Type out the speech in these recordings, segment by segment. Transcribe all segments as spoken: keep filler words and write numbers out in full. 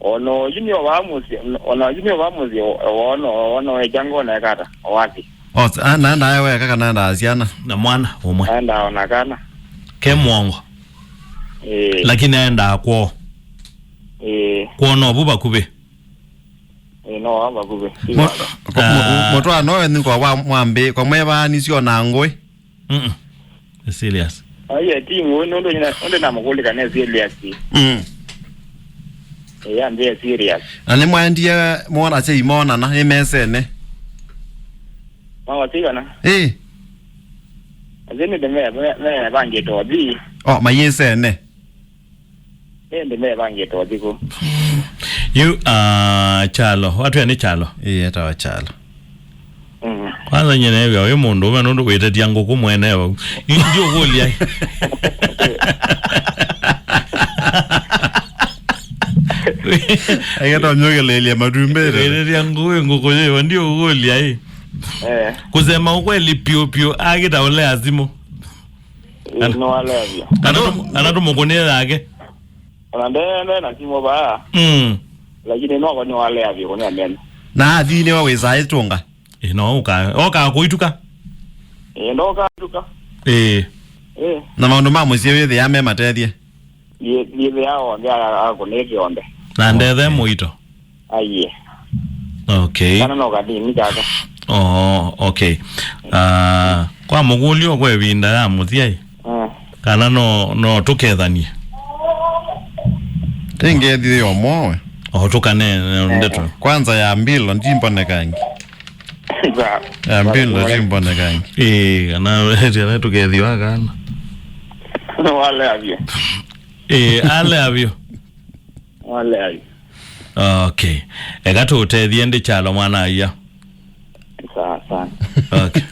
Ona oyu nĩ ova mũsyĩ, ona oyu nĩ ova mũsyĩ, o-, ona, ona ekya ngona ekata, owasi. O, s-, a, naendaa weka kana endaa syana? Na mwana ũmwe. Aendaa ona kana. Ke mwongo. Ĩĩ. Lakini aendaa kwoo. Ĩĩ. Kwoo no vu vakuvĩ. Ĩĩ, no wa vakuvĩ. Mo-, ko-, mo-, ah, mũtwaano wenyu kwa wa mwambĩ, kwa mwevaanisyo na ngũĩ? Mm-mm. Nĩ serious. Aiye, ti ngũĩ, nũndũ nyina, nũndũ namũkũlĩka nĩ serious. Mm. Ĩĩ, ambĩe serious. Na nĩmwaendie mwona asyai monana, ĩ mesene? Mawatigana? Ĩĩ. Asyai nĩ me, me, me vangĩte ũthi. Oh, mayĩsene? Ĩndĩ mevangĩte ũthikũ. Yu, ah, Kyalo. Watwĩa nĩ Kyalo? Ĩĩ, etawa Kyalo. Mm. Kwanza nyie neew'a wĩ mũndũ ũme nũndũ wĩtetia ngũkũ mwene vau. Yu ndiũkũlya. Aigeta ũnyũkĩlĩĩlya matumbĩ. Wĩtetia ngũkũ ĩ ngũkũ yĩva ndiũkũlya ĩ. Eh. Kusema ukweli piũ piũ, akĩta ũlea simũ. Ĩĩ, nĩwaleavya. Kana tũ-, kana tũmũkũnĩe yake. Ona nde, nde na simũ vaa. Mm. Lakini noko nĩwaleavya kũnĩa mene. Na athi nĩwe wĩsaa ĩtũnga. Ĩ, no ũka, oka kũituka. Ĩĩ, ndoka nduka. Ĩĩ. Ĩĩ. Na maũndũ ma mũsyĩ wĩthĩaa me matethye. Yĩthĩaa onthe akũnĩte onthe. Na ndethe mũito. Aiye. Okay. Kana no kanini kaka. Oh, okay. Ah, kwa mũkũlyo kwa ĩvinda ya mũthya ĩ? Ah. Kana no, no tũkethanie? Ĩngethie yo mowe. O tũkane ndeto. Kwanza ya mbilo ndimbonekangi. Sawa. Ya mbilo ndimbonekangi. Eh, kana kana tũkethio akana. Wale avyo. Eh, ale avyo. Wale avyo. Okay. Eka tũtethie ndi Kyalo mwana aya. Sawa, sawa. Okay.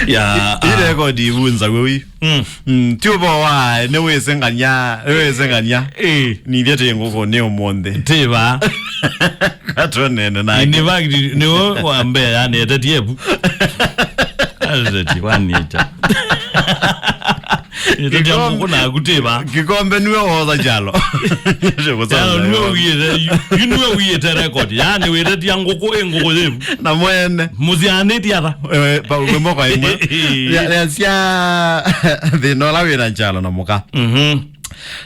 Ya, ĩ ah, record ivunzaw'e wi. Mm. Mm, ti ũvoo wa, nĩwĩsengania, nĩwĩsengania. Eh. Nithya ti ngũkũ nĩ ũmũnthĩ. Ti va. Katonene nake. In fact, nĩwe wa mbee, yani, etetie evu. Azeti, wanicha. Nĩtũtia ngũkũ naku tĩva. Kikombe niwe woza Kyalo. Kyalo niwe wiyĩte, yu, yu niwe wiyĩte record. Yani wĩtetia ngũkũ ĩ ngũkũ yĩvu. Na mwene. Mũsyaanĩtie ata? Eh, pa, ĩmwe kwa ĩmwe. Lea, lea sya thĩna ũla wĩ na Kyalo na mũka. Mhm.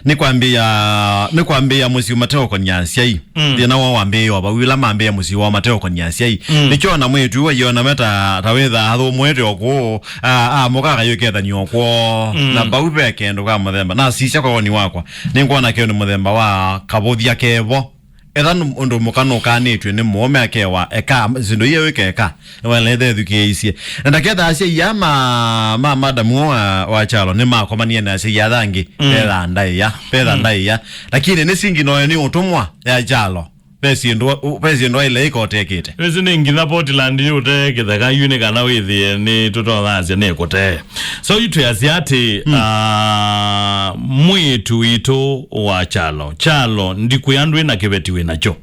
Nĩ kwambĩĩa, nĩ kwambĩĩa mũsyĩ mateũkonia asyai. Mm. Thĩna woo wambĩĩe o vau, ĩla mambĩĩa mũsyĩ woo mateũkonia asyai. Mm. Nĩkyo ona mwĩĩtu ũũ aiona me ta, ta wĩthaa athũmũĩte o kũũ, a, amũka akayũkethany'a o kwoo. Mm. Na vau ve kĩndũ ka mũthemba. Nasisya kwa woni wakwa, nĩngwona kĩndũ mũthemba wa kavũthya kevo. Etha nũ-, ũndũ mũka nũkanĩtw'e nĩ mũũme akewa, eka, syĩndũ iye wĩkeka. Wele ethĩkĩĩisye. Na ndaketha asyai aa ma, ma madamu wa, wa Kyalo nĩmakomanie na asyai atha angĩ. Mm. Petha ndaĩa, petha ndaĩa. Lakini nĩ singi noyo nĩ ũtũmwa ya Kyalo. Ve syĩndũ, ve syĩndũ aile ĩkotekĩte. Ĩsu nĩ nginya Portland yũte kĩtheka yu nĩ kana wĩthĩe nĩ tũtothasya nĩ kũtee. So yu twĩasya atĩ, mm, ah, mwĩĩtu witũ wa Kyalo. Kyalo, ndikwĩa ndwĩ na kĩveti wĩ nakyo.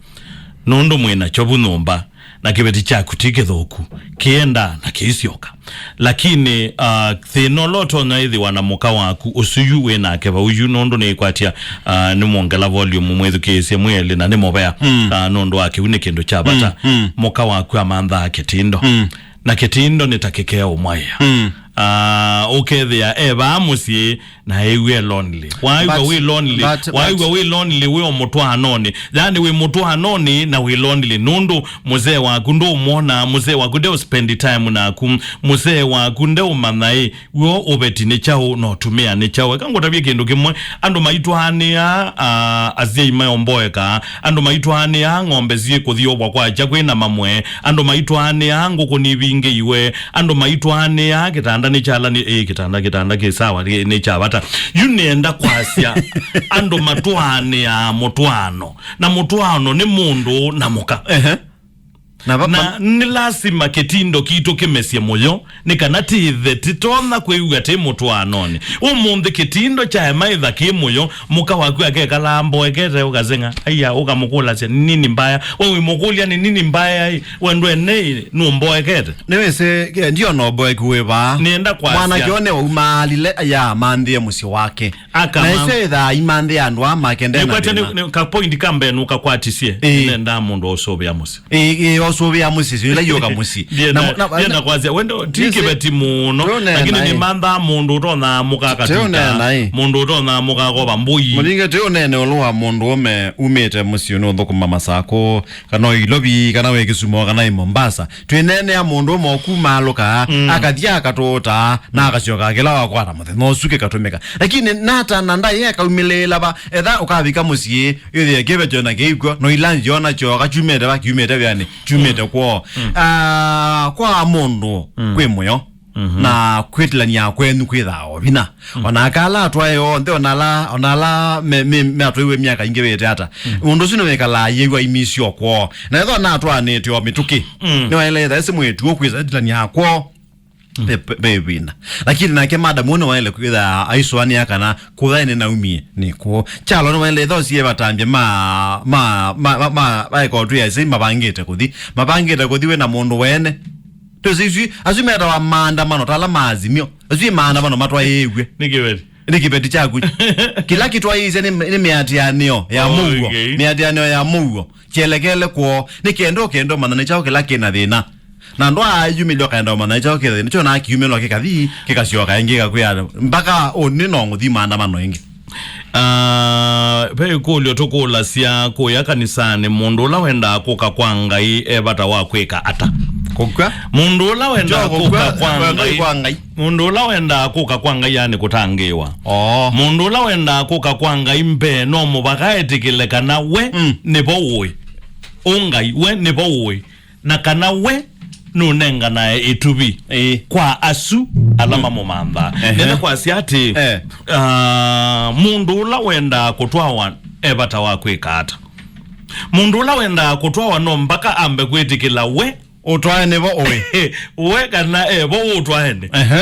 Nũndũ mwĩ nakyo vu nyũmba. Na kĩveti kyaku ti kĩthũku, kĩendaa na kĩisyoka. Lakini, ah, thĩna ũla ũtonya ĩthĩwa na mũka waku ũsu yu wĩ nake vau yu, nũndũ nĩkwatya, ah, nĩmwongela volume mwĩthukĩĩsye mwĩ elĩ na nĩ mũvea, mm, ah, nũndũ wa kĩu nĩ kĩndũ kya vata. Mm, mm. Mũka waku amanthaa kĩtindo. Mm. Na kĩtindo nĩ ta kĩkea ũmwaĩa. Mm. Ah, ũkethĩa e vaa mũsyĩ, na eew'e lonely. Waĩw'a wĩ lonely, waĩw'a wĩ lonely wĩ o mũtwaanonĩ. Yani wĩ mũtwaanonĩ na wĩ lonely, nũndũ mũsee waku ndũmwona, mũsee waku ndeũ spend time naku, mũsee waku ndeũmanya ĩ, w'o ũveti nĩ kyaũ, na ũtumĩa nĩ kyaũ. Eka ngũtavye kĩndũ kĩmwe, andũ maitwaanĩaa, ah, asyai maomboeka, andũ maitwaanĩaa ng'ombe syĩ kũthiovwa kwakya kwĩ na mamwe, andũ maitwaanĩaa ngũkũ nivingĩiwe, andũ maitwaanĩaa kĩtanda nĩ kyala nĩ, ĩ, kĩtanda, kĩtanda kĩ sawa, nĩ, nĩ kya vata. Yu nĩenda kwasya, andũ matwaanĩaa mũtwaano, na mũtwaano nĩ mũndũ na mũka. Ehe. Na va-, na va- nĩ lasima kĩtindo kitũ kĩmesye mũyo, nĩ kana tĩthe tĩtonya kwĩw'a tĩ mũtwaanonĩ. Ũmũnthĩ kĩtindo kyaema ĩtha kĩ mũyo, mũka waku akekalaa mboekete, ũkaseng'a, aya, ũkamũkũlasya, "Nĩ nini mbaya?" We wĩmũkũlya, "Nĩ nini mbaya ĩ? We ndwene ĩ, nũmboekete?" Nĩwĩsĩ, ndiona ũmboeki wĩ vaa. Nĩenda kwasya. Mwanake ũyũ nĩwaumaalile, aya, amanthĩe mũsyĩ wake. Akama- Na ĩsyo ĩthaa aimanthĩa andũ aa make nde na nĩkwatya thĩna. Nĩ, nĩ ka point ka mbee nũkakwatisye. Ĩĩ. Nĩnendaa mũndũ ũsũvĩa mũsyĩ. Ĩĩ, ĩĩ, ũsũvĩa mũsyĩ, sio ĩla yũka mũsyĩ. Ndienda, na, na, ndienda kwasya, wendo, ti kĩveti mũno, lakini nĩmanthaa mũndũ ũtonya mũka akatuta, ĩ, mũndũ ũtonya mũka akova mbũi. Mũlinge tĩ ũnene ũlũ wa mũndũ ũme umĩte mũsyĩ nũthũkũma Masakũ, kana wĩ Ilovi, kana wĩ Kisumu, kana wĩ Mombasa. Twĩneenea mũndũ ũmwe ũkumaalũka, mm, akathi akatũũta, na akasyoka kĩla wakwata mũthenya ũsu kĩkatũmĩka. Lakini nata na ndaĩ ekaumĩlĩĩla va, etha ũkavika mũsyĩ, ĩthĩe kĩveti ona kĩikw'o, no ilanji ona kyoka, kyumĩte va, kyumĩte wĩanĩ, kyumĩte kwoo. Mm. Ah, kwa mũndũ, mm, kwĩ mũyo, mhm, na kwĩtĩlania kwenyu kwĩthaa o vinya. Mm. Ona aka ala atwae onthe, ona ala, ona ala me, me, me atwaiwe myaka ingĩ wĩte ata. Mm. Mũndũ ũsu nĩwĩkalaa yĩw'a imisyo kwoo. Na ethwa natwaanĩte o mĩtũkĩ. Mm. Nĩwaĩle ĩtha ĩsĩ mwĩtu ũkwĩsa ĩtĩlania kwoo. Mm. Ve, ve, ve ĩvinda. Lakini nake madam ũũ nĩwaĩle kwĩtha aisũanĩa kana kũthaĩ nĩnaumie nĩ kũũ. Kyalo nĩwaĩle ĩtha ũsie vatambya ma, ma, ma, ma, ma, maĩkotwĩa ĩsĩ mavangĩte kũthi. Mavangĩte kũthi wĩ na mũndũ wene. Twĩsĩ isu, asu metawa maandamano, ta ala ma Azimio. Asu ĩ maandamano matwaĩĩw'e. Nĩ kĩveti. Nĩ kĩveti kyaku. Kĩla kĩtwaĩĩsye nĩ, nĩ mĩatĩanĩo ya mũuo. Okay. Mĩatĩanĩo ya mũuo. Kyelekele kwoo. Nĩ kenda ũkenda ũmanya nĩ kyaũ kĩla kĩna thĩna. Na ndwaayumĩlya ũkaenda ũmanya nĩ kyaũ kĩna thĩna. Kyo na kiumĩlwa kĩkathi, kĩkasyoka ĩngĩ, kĩkakwĩa, "Mpaka ũnĩ no ngũthi maandamano ĩngĩ." Ah, ve ĩkũlyo tũkũlasya kũya kanisanĩ, mũndũ ũla wendaa kũka kwa Ngai e vata wa kwĩka ata? Kũkw'a? Mũndũ ũla wendaa kũka kwa Ngai, kwa Ngai. Mũndũ ũla wendaa kũka kwa Ngai, yani kũtangĩĩwa. Oo. Mũndũ ũla wendaa kũka kwa Ngai mbee no mũvaka etĩkĩle kana we, mm, nĩvo ũĩ. Ũ Ngai, we nĩvo ũĩ. Na kana we nũnenganae ĩtuvi, ĩĩ, kwa asu ala, mm, mamũmanthaa. Ehe. Nenda kwasya atĩ, eh, ah, mũndũ ũla wendaa kũtwawa e vata wa kwĩka ata? Mũndũ ũla wendaa kũtwawa no mpaka ambe kwĩtĩkĩla we ũtwae nĩvo ũĩ. We kana e vo ũtwaene. Ehe.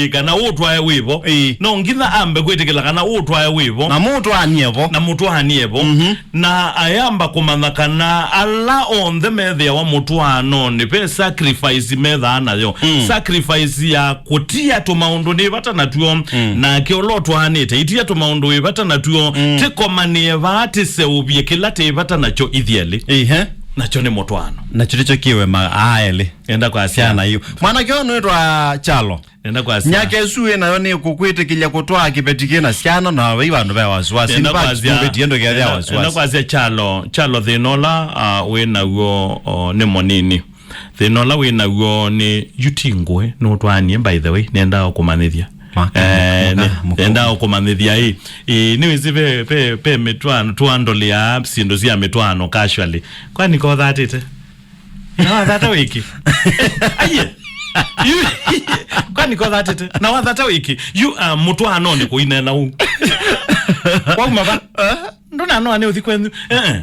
Ĩĩ, kana ũtwae wĩ vo. Ĩĩ. No nginya ambe kwĩtĩkĩla kana ũtwae wĩ vo. Na mũtwaanie vo. Na mũtwaanie vo. Mhm. Na ayamba kũmanya kana ala onthe methĩawa mũtwaanonĩ, ve sacrifice methaa nayo. Mm. Sacrifice ya kũtia tũmaũndũ nĩ vata natw'o, mm, nake ũla ũtwaanĩte, itia tũmaũndũ wĩ vata natw'o, mm, tĩkomanĩe vaa tĩseũvye kĩla tĩ vata nakyo ithyelĩ. Ihe. Nakyo nĩ mũtwaano. Nakyo nĩkyo kĩwe ma-, aa elĩ. Enda kwasya. Syana iu. Mwanake ũyũ nĩwĩtwa Kyalo. Nenda kwasya. Myaka ĩsu wĩ nayo nĩ kũkwĩtĩkĩlya kũtwaa kĩveti kĩ na syana na vai vandũ ve wasiwasi. Nenda kwasya, ndũkethĩa wasiwasi. Nenda kwasya Kyalo, Kyalo thĩna ũla, ah, wĩ naw'o, oh, nĩ mũnini. Thĩna ũla wĩ naw'o nĩ yu ti ngũĩ, nũtwaanie, by the way, nenda ũkũmanyĩthya. Maka, eh, maka, nĩ-, maka. Nenda ũkũmanyĩthya ĩ. Ĩ, nĩwĩsĩ ve, ve, ve mĩtwaano, twandolea syĩndũ sya mĩtwaano casually. Kwani kothatĩte? Na wathata wĩkĩ? Aiye. Yu-, kwani kothatĩte? Na wathata wĩkĩ? Yu, ah, mũtwaanonĩ kũineena ũu. Wauma va? Ndũnanoa nĩ ũthi kwenyu. Eh, eh.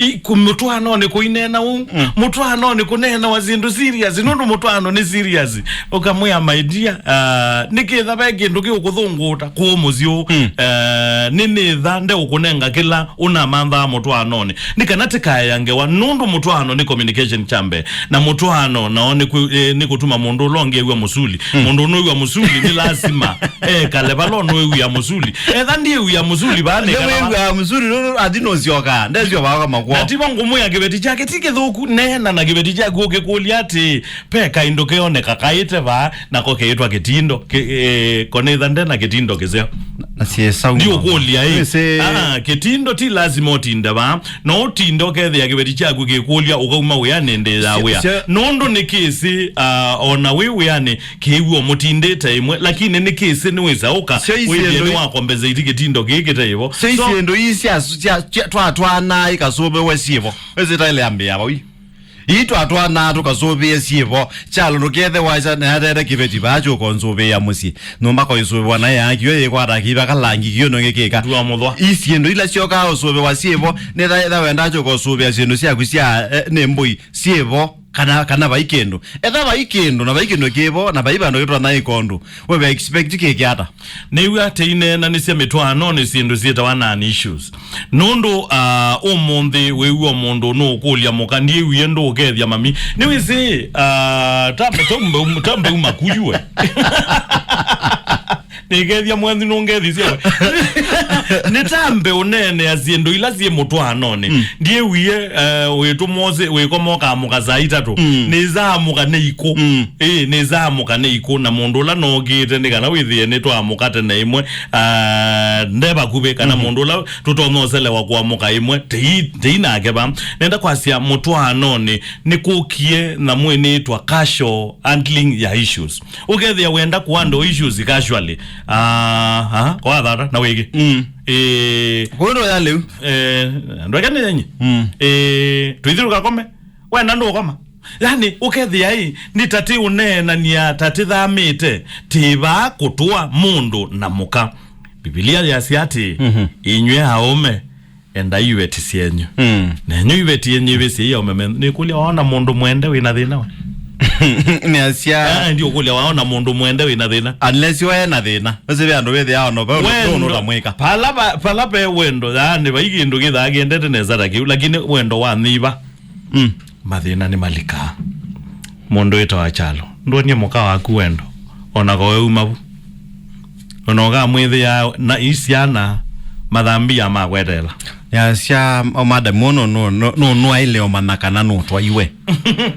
I, kũ-, mũtwaanonĩ kũineena ũu. Mm. Mũtwaanonĩ kũneenawa syĩndũ serious. Nũndũ mũtwaano nĩ serious. Ũkamwĩa, "My dear, ah, nĩkĩtha ve kĩndũ kĩũkũthũngũũta kũũ mũsyĩ ũũ. Mm. Eh, nĩ nĩtha ndeũkũnenga kĩla ũnamanthaa mũtwaanonĩ." Nĩ kana tĩkaea ngewa, nũndũ mũtwaano nĩ communication kya mbee. Na mũtwaano nao nĩ kwĩ-, eh, nĩ kũtuma mũndũ ũla ũngĩ ew'a mũsuli. Mm. Mũndũ ũnũĩw'a mũsuli nĩ lasima ekale vala ũnũĩw'a mũsuli. Etha ndiĩw'a mũsuli vaa nĩ kana nĩwĩw'aa mũsuli nũndũ athi nũsyoka. Ndesyo vaa kwa makwao. Na tivo ngũmwĩa kĩveti kyake ti kĩthũku, neena na kĩveti kyaku ũkĩkũlya atĩ, ve kaĩndũ keoneka kaĩte vaa, nako keĩtwa kĩtindo. Kĩ-, eh, konetha nde na kĩtindo kĩseo. Na syĩsa uma. Ndiũkũlya, ĩ. Wĩsĩ. Ah, kĩtindo ti lazima ũtinde vaa. No ũtinde ũkethĩa kĩveti kyaku kĩkũlya ũkauma wĩanĩ ndĩ ya wĩa. Syo, syo. Nũndũ nĩ kĩsĩ, ah, ona wĩ wĩanĩ kĩw'o mũtindĩte ĩmwe, lakini nĩ kĩsĩ nĩwĩsa ũka. Syo isi wĩthĩe ĩndũ nĩ wa compensate kĩtindo kĩĩ kĩte ĩvo. Syo isi ĩndũ ii sya, sya, sya, twa, twana ikasũvĩwe syĩvo. Wĩsĩ taĩle ambĩa vau. Ii twatwanaa tũkasũvĩe syĩvo. Kyalo ndũkethe wasya nĩatete kĩveti vaa kyũkonsũvĩĩa mũsyĩ. Nyũmba koisũvĩwa naĩ yaa kĩo yĩkwata kĩva kalangi kĩo nũngĩ kĩka. Ndua mũthwa. Ii syĩndũ ila syokaa ũsũvĩwa syĩvo, nĩtha etha wendaa kyũkosũvĩa syĩndũ syaku sya, eh, nĩ mbũi, syĩvo, kana, kana vai kĩndũ. Etha vai kĩndũ, na vai kĩndũ kĩvo, na vai vandũ kĩtwanaa ĩkondũ. We wĩ expect kĩke ata? Nĩw'a teineenanĩsya mĩtwaanonĩ syĩndũ syĩtawa non issues. Nũndũ, ah, ũmũnthĩ wĩw'a mũndũ nũũkũlya mũka, ndiĩwie ndũũkethya mami. Nĩwĩsĩ, ah, tambe, tambe, tambe uma kuyue. Nĩkethya mwenzi nũngethĩsye we. Nĩtambe ũneenea syĩndũ ila syĩ mũtwaanonĩ. Mm. Ndiĩwie, eh, wĩtũmwa ũsĩ, wĩkoma ũkamũka saa itatũ. Mm. Nĩzaamũka nĩ ikũ. Mm. Ĩĩ, nĩzaamũka nĩ ikũ, na mũndũ ũla nookĩte nĩ kana wĩthĩe nĩtwaamũka tene ĩmwe, ah, nde vakuvĩ, kana, mhm, mũndũ ũla tũtonya ũselewa kũamũka ĩmwe, tei, tei nake va. Nenda kwasya mũtwaanonĩ nĩkũkie nyamũ ĩnĩĩtwa casual handling ya issues. Ũkethĩa wenda kũhandle issues casually. Ah, ah, kwa thata, na wĩkĩ. Mm. Eh, Kũndũ ya lĩu. Eh, ndweke nĩ yenyi. Mm. Eh, tũithi tũkakome. Wenda ndũkoma. Yani, ũkethĩa ĩ, nĩ ta tĩ ũneenania, ta tĩthamĩte, tĩ vaa kũtũa mũndũ na mũka. Mbivilia yasya atĩ, mhm, "Inyw'ĩ aũme, endai iveti syenyu." Mm. Nenyu iveti yenyu ivĩsyei aũme menyu. Nĩkũlya waona mũndũ mwende wĩna thĩna we? Nĩasya. Eh, ndiũkũlya waona mũndũ mwende wĩna thĩna. Unless we na thĩna. Ũsĩ ve andũ wĩthĩawa no, ve ũndũ, wendo, ũndũ ũtamwĩka. Pala va-, pala ve wendo, yani, vai kĩndũ kĩthaa kĩendete nesa ta kĩu, lakini wendo wa nyiva. Mm. Mathĩna nĩmalikaa. Mũndũ wĩtawa Kyalo, ndwonie mũka waku wendo, o na ko euma vu. O na ũkamwĩthĩa na ii syana mathambia makwetela. Yasya, o madam, ũno nũ-, nũ-, nũ-, nũaĩle ũmanya kana nũtwaiwe.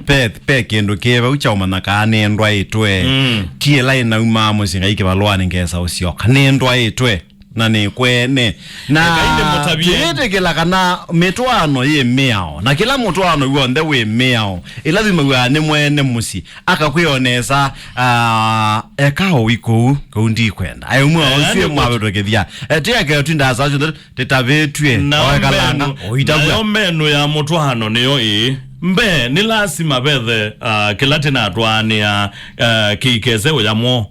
Pe, pe kĩndũ kĩ vau kya ũmanya kana nĩndwaĩtwe. Mm. Ti ĩla ĩnaumaa mũsyĩ ngai kĩvalũanĩ ngesa ũsyoka. Nĩndwaĩtwe. Na nĩ kwene. Na ekai nĩmũtavye. Twĩtĩkĩla kana mĩtwaano yĩ mĩao, na kĩla mũtwaano w'onthe wĩ mĩao, ĩla thimaw'a nĩ mwene mũsyĩ, akakwĩa o nesa, ah, eka ũi kũu, kũu ndikwenda. Aĩ ũmwe, eh, ũsu nĩ mwavĩtũkĩthya. Eh, tĩakeo twindaa saa syonthe tĩtavĩtw'e, na oekalanga, menu, ũitavw'a. Nayo menu ya mũtwaano nĩyo ĩĩ. Mbee, nĩ lasima vethe, ah, kĩla tĩnatwaanĩa, ah, kĩikese ũya mwo.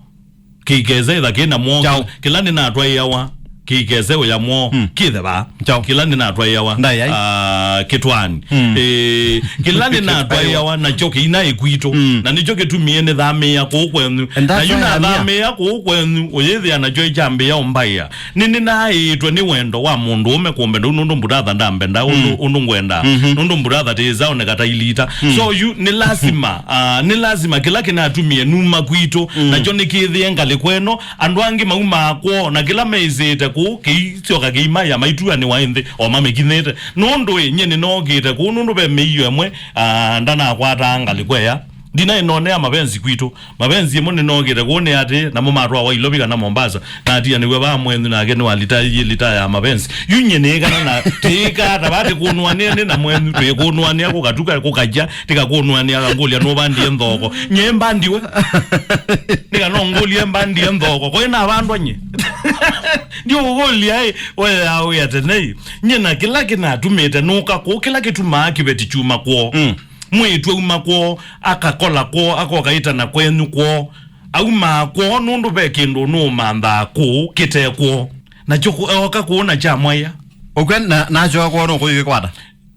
Kĩikese ĩtha kĩna mwo. Kyaũ? Kĩla nĩnatwaĩawa, kĩikese ũya mwo. Hmm. Kĩthe vaa. Kyaũ? Kĩla nĩnatwaĩawa, ndaĩ ai, ah, kĩtwani. Hmm. Eh, kĩla nĩnatwaĩawa nakyo kĩinaĩ kwitũ. Hmm. Na nĩkyo kĩtumie nĩthamĩĩa kũu kwenyu. And that's why I'm here. Na yu nathamĩĩa kũu kwenyu, ũyĩthĩa nakyo ĩkyambĩĩa ũmbaĩa. Nĩ, nĩnaaĩtwe nĩ wendo wa mũndũ ũme kũmbenda ũu nũndũ mbutatha ndambenda ũndũ, mm, ũndũ ngwenda. Mhm. Nũndũ mbutatha tĩĩsaoneka ta ilita. Mm. So yu nĩ lasima, ah, nĩ lasima kĩla kĩnatumie numa kwitũ, mm, nakyo nĩkĩthĩe ngalĩko ĩno. Andũ angĩ maumaa kwoo, na kĩla meĩsĩte kũu kĩisyoka kĩimaĩa maituanĩwa ĩ nthĩ, o mamĩkinyĩte. Nũndũ ĩ, nyie nĩnookĩte kũu, nũndũ ve mĩio ĩmwe, ah, ndanakwataa ngalĩko ĩya. Ndinaĩ nonea mavenzi kwitũ. Mavenzi ĩmwe nĩnookĩte kũu nĩ atĩ, namo matwawa Ilovi kana Mombasa. Natianĩw'e vaa mwenyu nake nĩwalitaie lita ya mavenzi. Yu nyie nĩĩkana na tĩĩkaa ta vaa tĩkũnũanĩa nĩ na mwenyu, twĩkũnũanĩa kũkatuka, kũkakya, tĩkakũnũanĩa akangũlya nũvandie nthoko. Nyie mbandiwe. Nĩka no ngũlye mbandie nthoko. Kwa ĩna vandwa nyie. Ndiũkũkũlya ĩ, we yaũĩa tene ĩ. Nyie na kĩla kĩnatumĩte nũka kũu, kĩla kĩtumaa kĩveti kyuma kwoo. Mm. Mwĩĩtu auma kwoo, akakola kwoo, akoka ĩtana kwenyu kwoo. Aumaa kwoo nũndũ ve kĩndũ nũũmanthaa kũu kĩte kwoo. Nakyo kũ-, ooka kũu na kyamwaĩa. Ũkw'a na, nakyo kwoo nũkũyĩkwata.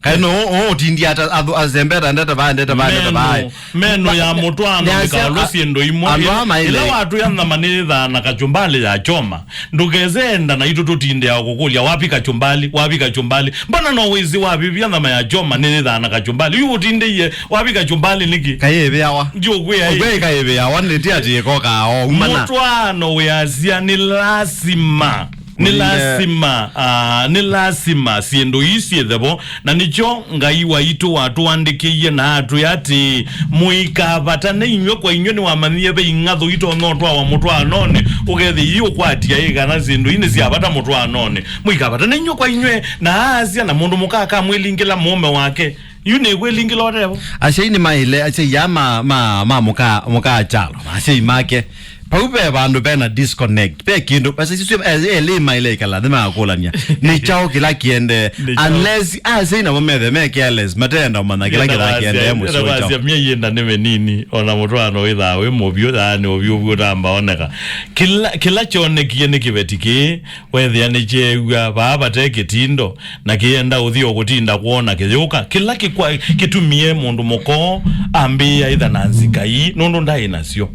Kaĩ no, o, o, ũtindie ata, athu-, azembeta, ndete vaa, ndete vaa, ndete vaa. Menu, menu ya mũtwaano nĩasya, mĩkaũlo syĩndũ imwe. Andũ aa maĩle. Ĩla watwĩa nyama nĩyĩthaa na kachumbalĩ ya choma. Ndũkese enda naitũ tũtindĩa kũkũlya, "Wapi kachumbalĩ? Wapi kachumbalĩ?" Mbona no wĩsĩ wavĩvya nyama ya choma nĩyĩthaa na kachumbalĩ? Yu ũtindĩie, "Wapi kachumbalĩ?" Nĩkĩ? Kaĩ ĩvĩawa. Ndiũkwĩa ĩ. Ũkwĩa kaĩ ĩvĩawa, nĩ ti atĩ ĩkokaa o, umana. Mũtwaano wĩasya nĩ lasima. Nĩ lasima, ah, nĩ lasima syĩndũ ii syĩthe vo. Na nĩkyo Ngai waitũ watũandĩkĩie na atwĩa atĩĩ, "Mũikavatane inyw'ĩ kwa inyw'ĩ." Nĩwamanyie ve ing'athũ itonya ũtwawa mũtwaanonĩ, ũkethĩa iiũkwatya ĩ kana syĩndũ ii nĩ sya vata mũtwaanonĩ. "Mũikavatane inyw'ĩ kwa inyw'ĩ," na aasya, na mũndũ mũka akamwĩlingĩla mũũme wake. Yu nĩkwĩlingĩla ũtevo. Asyai nĩmaĩle, asyai aa ma, ma, ma mũka, mũka Kyalo, na asyai make, Pau ve vandũ vena disconnect. Ve kĩndũ, basi sisi, eh, eh, lima ile ikala, nĩ makũlania. Nĩ chao kĩla kĩende. Nĩ chao. Unless, ah, sei namo methe, me careless, matenda ũmanya kĩla kĩthaa kĩende mũsio chao. Mie yenda nĩ mĩnini, ona mũtwano wĩthaa wĩ mũvyũ, yaani ũvyũ ũvyũ ũtambaoneka. Kĩla, kĩla kyonekie nĩ kĩveti kĩĩ, wethĩa nĩ kyeew'a, vaa vate kĩtindo, na kĩenda ũthi o kũtinda kwona kĩyũka. Kĩla kĩkwa-, kĩtumie mũndũ mũkoo ambĩĩa ĩtha na nzika ii, nũndũ ndaĩ nasyo.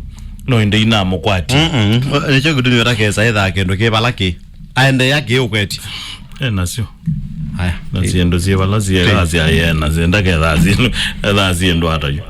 No ĩndĩ inamũkwatie. Mm-mm. Nĩkyo kĩtumi ũtakesa ĩthaa kĩndũ kĩ vala kĩ. Aendeea kĩ ũkwetye. E nasyo. Aya. Na syĩndũ syĩ vala syĩ, okay, ĩthaa sya yena, syenda kethaa syĩndũ, ĩthaa syĩndũ atayo.